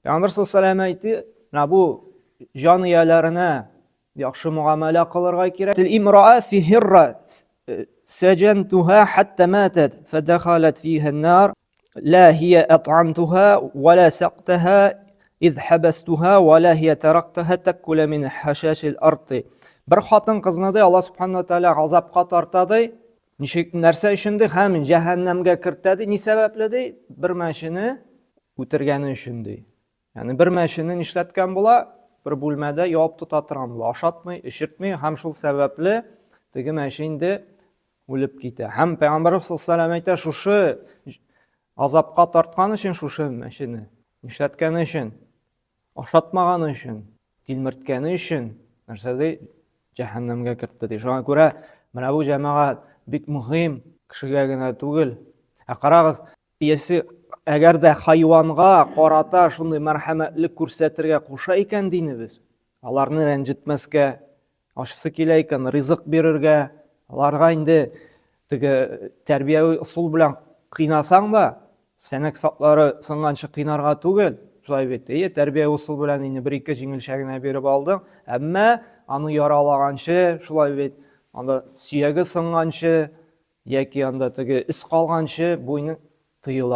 Пәйгамбер саллаллаху әйтте, менә бу җан ияләренә яхшы мөгамәлә кылырга кирәк. Имра'a фи һирра саҗантуха хатта матат фадахалат фиха ан-нар ла һия ат'амтуха ва ла сақтаха из хабастуха ва ла һия тарактаха такула мин хашашил ард. Бер хатын кызны ди Аллаһ субхану тааля газапка тарта ди. Ничек нәрсә өчен ди? Һәм җәһәннәмгә кертә ди. Ни сәбәпле ди? Бер мәчене үтергәне өчен ди. Ягъни бер мәчене нишләткән була? Бер бүлмәдә ябып тота торган була. Ашатмый, эчертми һәм шул сәбәпле теге мәче инде үлеп китә. Һәм Пәйгамбәрбез саллаллаху алейһи әйтә, шушы азапка тарткан өчен шушы мәчене нишләткәне өчен, ашатмаганы өчен, тилмерткәне өчен нәрсә ди? Җәһәннәмгә кертте ди. Шуңа күрә менә бу җәмәгать бик мөһим, кешегә генә түгел. Ә карагыз, Иясе әгәр дә хайванга карата шундый мәрхәмәтлек күрсәтергә куша икән динебез, аларны рәнҗетмәскә, ачысы килә икән, ризык бирергә, аларга инде теге тәрбияви ысул белән кыйнасаң да, сәнәк саплары сынганчы кыйнарга түгел, шулай бит. Әйе, тәрбияви ысул белән инде бер-ике җиңелчә генә биреп алдың, әмма аны яралаганчы, шулай бит, анда сөяге сынганчы, Яки анда теге эз калганчы буйны тыела.